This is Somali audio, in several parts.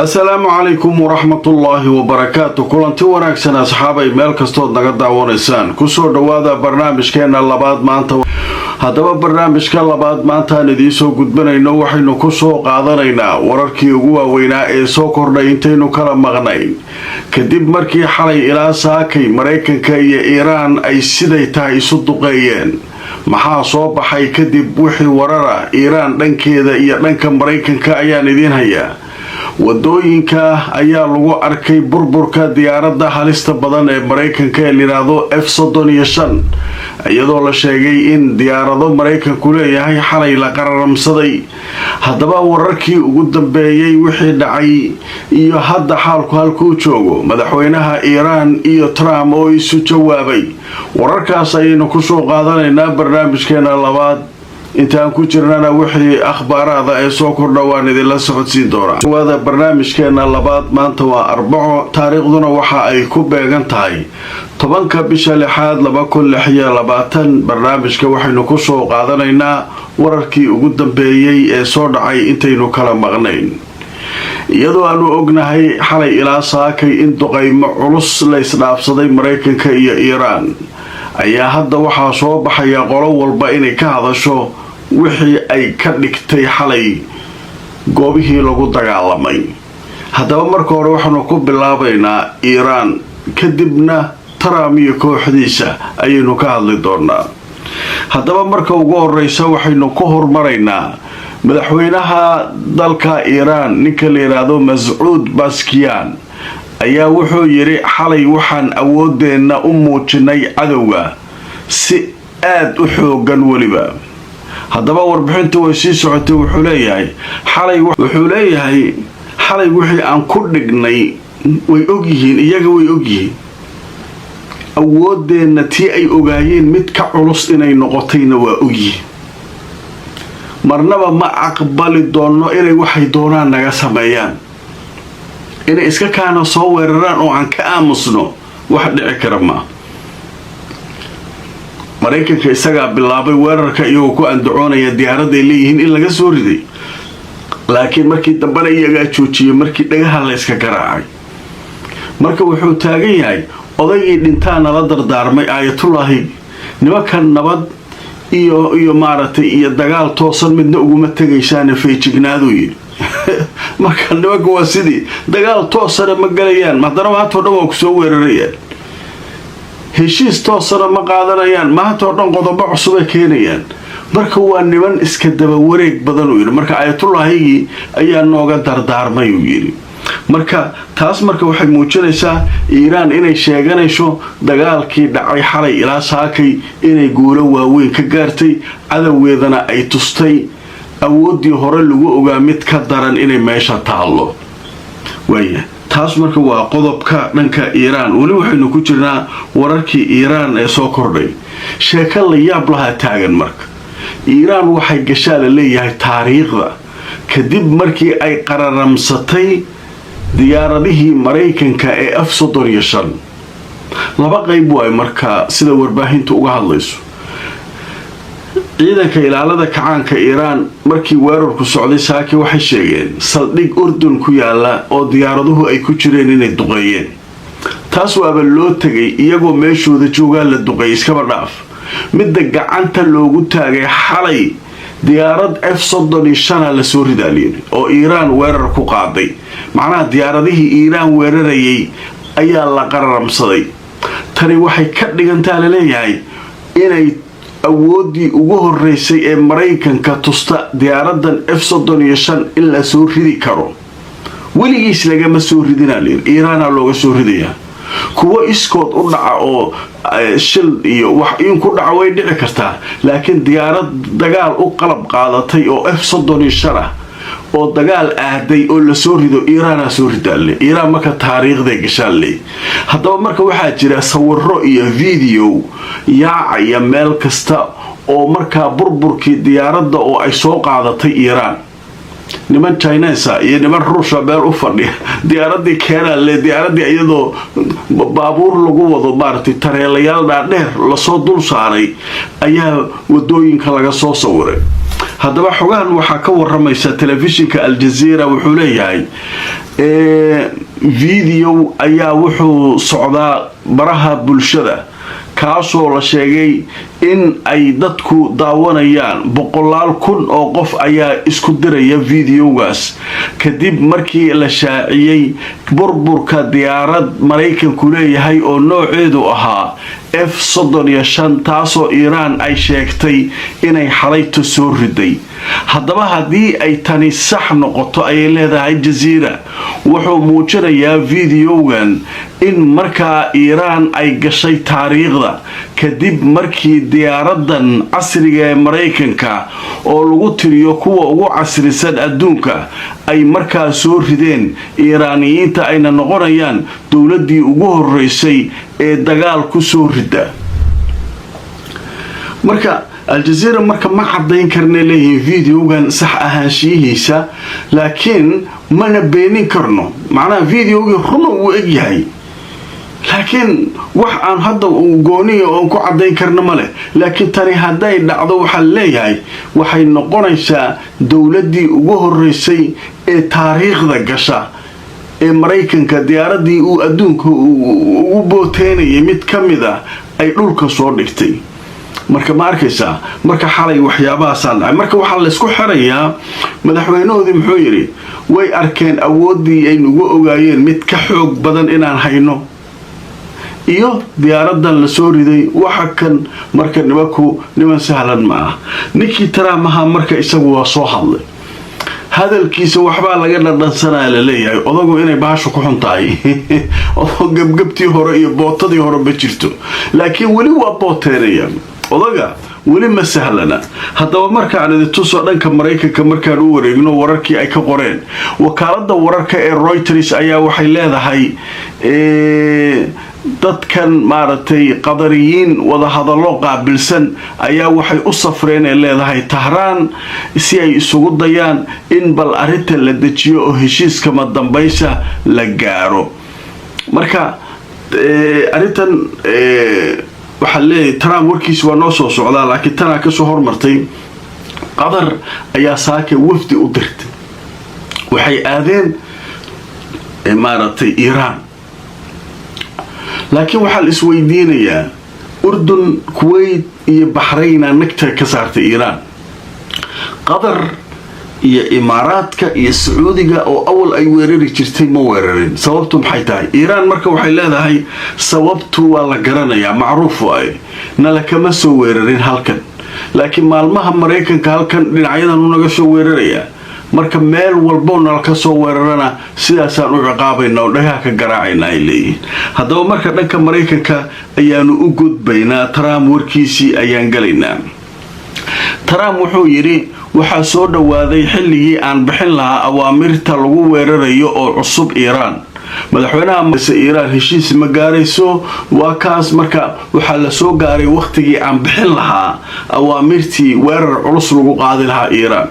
Asalaamu calaykum waraxmatullaahi wabarakaatu. Kulanti wanaagsan, asxaabay, meel kastood naga daawanaysaan, kusoo dhowaada barnaamijkeena labaad maanta. Haddaba, barnaamijka labaad maantaan idiinsoo gudbanayno waxaynu kusoo qaadanaynaa wararkii ugu waaweynaa ee soo kordhay intaynu kala maqnayn, kadib markii xalay ilaa saakay Maraykanka iyo Iiraan ay siday tahay isu duqeeyeen. Maxaa soo baxay kadib? Wixii warara Iiraan dhankeeda iyo dhanka Maraykanka ayaan idiin hayaa. Wadooyinka ayaa lagu arkay burburka diyaaradda halista badan ee Maraykanka ee layidhaahdo F-35, iyadoo la sheegay in diyaarado Maraykanku leeyahay xalay la qararamsaday. Haddaba, wararkii ugu dambeeyey, wixii dhacay iyo hadda xaalku halkuu joogo, madaxweynaha Iiraan iyo Trump oo isu jawaabay, wararkaas ayaynu kusoo qaadanaynaa barnaamijkeena labaad. Intaan ku jirnana wixii akhbaaraada ee soo kordha waan idinla socodsiin doonaa. Waada barnaamijkeena labaad maanta waa Arbaco, taariikhduna waxa ay ku beegan tahay 10-ka bisha lixaad 2026. Barnaamijka waxaynu kusoo qaadanaynaa wararkii ugu dambeeyey ee soo dhacay intaynu kala maqnayn, iyadoo aanu ognahay xalay ilaa saakay in duqaymo culus la isdhaafsaday Maraykanka iyo Iiraan. Ayaa hadda waxaa soo baxaya qolo walba inay ka hadasho wixii ay ka dhigtay xalay goobihii lagu dagaalamay. Haddaba, marka hore waxaanu ku bilaabaynaa Iiraan, kadibna Trump iyo kooxdiisa ayaynu ka hadli doonaa. Haddaba, marka ugu horeysa waxaynu ku hormaraynaa madaxweynaha dalka Iiraan, ninka la yidhaahdo Mascuud Baskiyan, ayaa wuxuu yidhi: "Xalay waxaan awoodeenna u muujinay cadowga si aada u xoogan weliba." Haddaba, warbixintu way sii socotay. Wuxuu leeyahay xalay, wuxuu leeyahay, xalay wixii aan ku dhignay way ogyihiin, iyaga way ogyihiin. Awoodeenna tii ay ogaayeen mid ka culus inay noqotayna waa ogyihiin. Marnaba ma aqbali doonno inay waxay doonaan naga sameeyaan, inay iska kaana soo weeraraan oo aan ka aamusno wax dhici kara maa. Maraykanka isagaa bilaabay weerarka, iyagoo ku andacoonaya diyaaradday leeyihiin in laga soo riday, laakiin markii dambena iyagaa joojiyay markii dhagaha la yska garaacay. Marka wuxuu taagan yahay odaygii dhintaa nala dardaarmay, Aayatullaahi: nimankan nabad iyo maaragtay iyo dagaal toosan midna uguma tegaysaane, feejignaaduu yidhi. Marka nimanka waa sidii, dagaal toosana ma galayaan, haddana maantao dhan waa kusoo weerarayaan. Heshiis toosana ma qaadanayaan, maantao dhan qodobo cusubay keenayaan. Marka waa niman iska daba wareeg badan, uu yidhi. Marka Ayatullaahigii ayaa nooga dardaarmay, uu yidhi. Marka taas marka waxay muujinaysaa Iiraan inay sheeganayso dagaalkii dhacay xalay ilaa saakay inay guulo waaweyn ka gaartay, cadowgeedana ay tustay awooddii hore lagu ogaa mid ka daran inay meesha taallo. Waaya, taas marka waa qodobka dhanka Iiraan. Weli waxaynu ku jirnaa wararkii Iiraan ee soo kordhay. Sheeko la yaab lahaa taagan. Marka Iiraan waxay gashaa la leeyahay taariikhda kadib markii ay qararamsatay diyaaradihii Maraykanka ee F-35. Laba qayb waayo marka sida warbaahintu uga hadlayso. Ciidanka Ilaalada Kacaanka Iiraan markii weerarku socday saaki waxay sheegeen saldhig Urdun ku yaala oo diyaaraduhu ay ku jireen inay duqeeyeen. Taas waaba loo tegay, iyagoo meeshooda joogaa la duqeeyay, iskaba dhaaf. Midda gacanta loogu taagay xalay, diyaarad F-35a lasoo ridaalyiri oo Iiraan weerar ku qaaday. Macnaha, diyaaradihii Iiraan weerarayay ayaa la qararamsaday. Tani waxay ka dhigantaa, laleeyahay, inay awooddii ugu horeysay ee Maraykanka tusta diyaaradan F-35 in la soo ridi karo. Weligiis lagama soo ridinaa layiri, Iiraana looga soo ridayaa. Kuwo iskood u dhaca oo shil iyo wax in ku dhaca way dhici kartaa, laakiin diyaarad dagaal u qalab qaadatay oo F-35 ah oo dagaal aaday oo lasoo rido, Iiraanaa soo ridaale. Iiraan marka taariikhday gashaanle. Haddaba, marka waxaa jira sawiro iyo video yaacaya meel kasta oo markaa burburkii diyaaradda oo ay soo qaadatay Iiraan. Niman Chinesa iyo niman Ruusha meel u fadhiya diyaaradii keenaale, diyaaradii iyadoo baabuur lagu wado, maaragtay, tareelayaal dhaadheer lasoo dul saaray ayaa wadooyinka laga soo sawiray. Haddaba xogahan waxaa ka waramaysa telefishinka Aljazeera. Wuxuu leeyahay video ayaa wuxuu socdaa baraha bulshada, kaasoo la sheegay in ay dadku daawanayaan. 100,000 oo qof ayaa isku diraya videogaas kadib markii la shaaciyey burburka diyaarad Maraykanku leeyahay oo nooceedu ahaa F-35, taasoo Iiraan ay sheegtay inay xalayto soo riday. Haddaba haddii ay tani sax noqoto, ayay leedahay Jaziira, wuxuu muujinayaa videogan in markaa Iiraan ay gashay taariikhda, kadib markii diyaaradan casriga ee Maraykanka oo lagu tiriyo kuwa ugu casrisan adduunka ay markaa soo rideen Iiraaniyiinta, ayna noqonayaan dowladdii ugu horeysay ee dagaal ku soo rida. Marka Aljazeera marka ma cadayn karna leeyihiin videogan sax ahaanshiyihiisa, laakiin mana beenin karno. Macnaha videogii runa uu egyahay, laakiin wax aan hadda gooniya oon ku cadayn karno ma leh. Laakiin tani hadday dhacdo, waxaa leeyahay waxay noqonaysaa dowladdii ugu horeysay ee taariikhda gasha ee Maraykanka diyaaradii uu adduunka ugu booteynayay mid ka mid ah ay dhulka soo dhigtay. Marka ma arkaysaa? Marka xalay waxyaabahaasaan dhacay. Marka waxaa laysku xirayaa, madaxweynahoodii muxuu yidhi? Way arkeen awooddii ay nagu ogaayeen mid ka xoog badan inaan hayno iyo diyaaradan la soo riday waxa kan. Marka nimanku niman sahlan ma ah. Ninkii Trump ahaa marka isagu waa soo hadlay. Hadalkiisa waxbaa laga dhadhansanaya, laleeyahay odagu inay bahashu ku xun tahay oo gebgebtii hore iyo bootadii hore ma jirto, laakiin weli waa booteenaya odaga, weli ma sahlana. Haddaba markaan idin tuso dhanka Maraykanka, markaan u wareegno wararkii ay ka qoreen wakaalada wararka ee Reuters, ayaa waxay leedahay dadkan maaragtay Qadariyiin wadahadallo qaabilsan ayaa waxay u safreen, ay leedahay, Tahraan si ay isugu dayaan in bal arrinta la dejiyo oo heshiiskama dambaysa la gaaro. Marka arrintan waxaa leeyahay Trump warkiisa waa noo soo socdaa, laakiin tanaa kasoo hormartay. Qatar ayaa saake wafdi u dirtay, waxay aadeen maaragtay Iiraan. Laakiin waxaa la isweydiinayaa, Urdun, Kuwait iyo Baxrayna nagta ka saartay Iiraan. Qatar iyo Imaaraadka iyo Sacuudiga oo awal ay weerari jirtay ma weerarin. Sababtu maxay tahay Iiraan? Marka waxay leedahay sababtu waa la garanayaa, macruuf waaye, nala kama soo weerarin halkan, laakiin maalmaha Maraykanka halkan dhinacyadan u naga soo weerarayaa. Marka meel walbo nala ka soo weerarana sidaasaan u ciqaabayna oo dhagaha ka garaacayna, ay leeyihiin. Haddaba marka dhanka Maraykanka ayaanu u gudbaynaa, Trump warkiisii ayaan galaynaa. Trump wuxuu yidhi waxaa soo dhowaaday xilligii aan bixin lahaa awaamirta lagu weerarayo oo cusub Iiraan. Madaxweynaha Iiraan heshiis ma gaarayso, waa kaas. Marka waxaa la soo gaaray wakhtigii aan bixin lahaa awaamirtii weerar culus lagu qaadi lahaa Iiraan.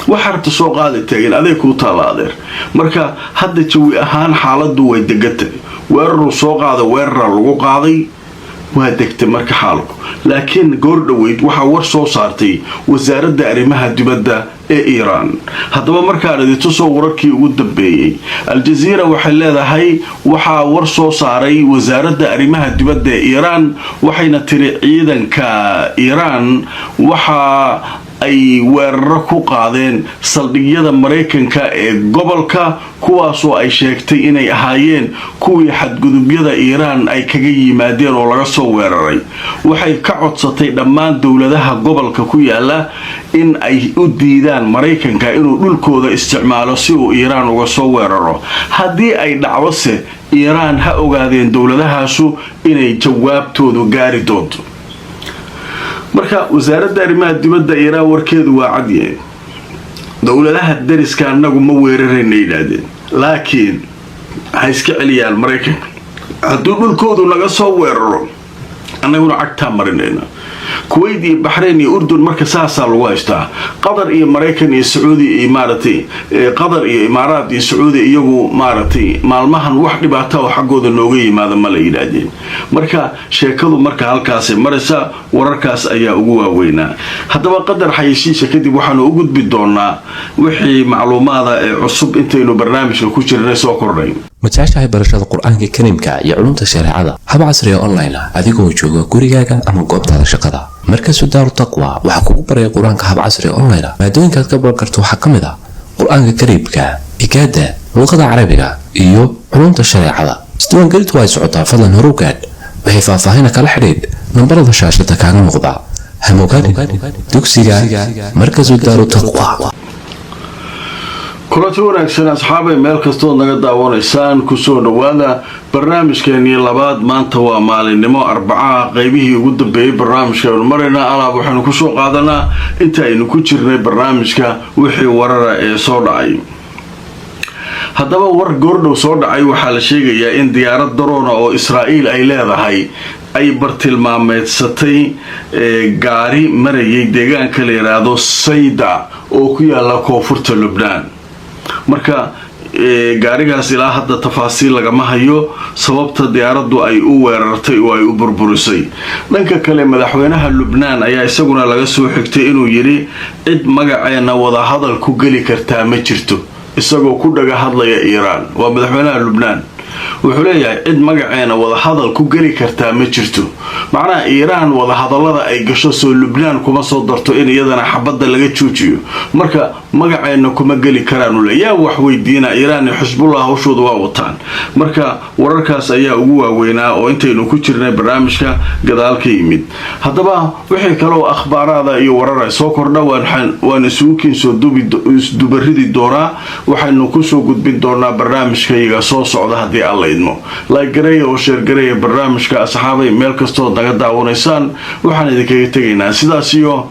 Waxa rabta soo qaadi taagin, adeeg kuu taalla, adeer. Marka hadda jawi ahaan xaaladdu way degantay. Weeraruu soo qaada, weerara lagu qaaday, waa degtay marka xaalku. Laakiin goor dhoweyd waxaa war soo saartay wasaaradda arrimaha dibadda ee Iiraan. Haddaba markaan idintusoo wararkii ugu dambeeyey, Aljaziira waxay leedahay waxaa war soo saaray wasaaradda arrimaha dibadda ee Iiraan, waxayna tiri ciidanka Iiraan waxa ay weeraro ku qaadeen saldhigyada Maraykanka ee gobolka, kuwaasoo ay sheegtay inay ahaayeen kuwii xadgudubyada Iiraan ay kaga yimaadeen oo laga soo weeraray. Waxay ka codsatay dhammaan dowladaha gobolka ku yaala in ay u diidaan Maraykanka inuu dhulkooda isticmaalo si uu Iiraan uga soo weeraro. Haddii ay dhacdose, Iiraan ha ogaadeen dowladahaasu inay jawaabtoodu gaari doonto. Marka wasaaradda arrimaha dibadda Iiraan warkeedu waa cadyahay: dowladaha dariska annagu ma weerarayna, yidhaahdeen, laakiin waxay iska celiyaan Maraykanka hadduu dhulkoodu naga soo weeraro, annaguna cagtaa marinayna. Kuwait iyo Baxrayn iyo Urdun marka saasaa lagu haystaa. Qatar iyo Maraykan iyo Sacuudi iyo maaragtay, Qatar iyo Imaaraad iyo Sacuudi iyagu maaragtay maalmahan wax dhibaata oo xaggooda nooga yimaada ma la yidhaahdeen. Marka sheekadu marka halkaasay maraysa, wararkaas ayaa ugu waaweynaa. Haddaba qadar xayeysiisa kadib waxaanu u gudbi doonaa wixii macluumaada ee cusub intaynu barnaamijka ku jirnay soo kordhay. Ma jeceshahay barashada Qur-aanka Kariimka iyo culumta shareecada hab casriga online ah, adigoo jooga gurigaaga ama goobtaada shaqada? Markasu Daaru Taqwa waxaa kugu baraya Qur-aanka hab casriga online ah. Maadooyinkaad ka baran karto waxaa ka mid ah Qur-aanka Kariimka, higaada, luqada Carabiga iyo culumta shareecada. Isdiiwaangelintu ay socotaa, fadlan horu gaadh. Waxay faahfaahina kala xidhiidh nambarada shaashada kaaga muuqda. Hamogaadhin dugsiga Markasu Daaru Taqwa. Kulanti wanaagsan, asxaabay, meel kastood naga daawanaysaan, kusoo dhowaada barnaamijkeenii labaad. Maanta waa maalinimo Arbacaha, qeybihii ugu dambeeyey barnaamijka aynu maraynaa. Alaab waxaynu kusoo qaadanaa inta aynu ku jirnay barnaamijka wixii warara ee soo dhacay. Haddaba war goordhow soo dhacay waxaa la sheegayaa in diyaarad drone oo Israa'iil ay leedahay ay bartilmaameedsatay gaari marayay deegaanka la yidhaahdo Sayda oo ku yaala koonfurta Lubnaan. Marka gaarigaas ilaa hadda tafaasiil lagama hayo sababta diyaaraddu ay u weerartay oo ay u burburisay. Dhanka kale, madaxweynaha Lubnaan ayaa isaguna laga soo xigtay inuu yidhi cid magaceenna wadahadal ku geli kartaa ma jirto, isagoo ku dhaga hadlaya Iiraan. Waa madaxweynaha Lubnaan, wuxuu leeyahay cid magaceena wadahadal ku geli kartaa ma jirto. Macnaha Iiraan wadahadallada ay gasho soo Lubnaan kuma soo darto in iyadana xabadda laga joojiyo? Marka magaceenna kuma geli karaanule yaa wax weydiina Iiraan iyo Xisbullah, hawshooda waa wataan. Marka wararkaas ayaa ugu waaweynaa oo intaynu ku jirnay barnaamijka gadaal ka yimid. Haddaba wixii kaleo akhbaaraada iyo warar ay soo kordha waan isugu kiinsoo isdubaridi doonaa, waxaynu kusoo gudbin doonaa barnaamijkayaga soo socda haddii Alla idmo. Like gareeya oo share gareeya barnaamijka, asxaabay, meel kastood naga daawanaysaan. Waxaan idinkaga tegaynaa sidaas iyo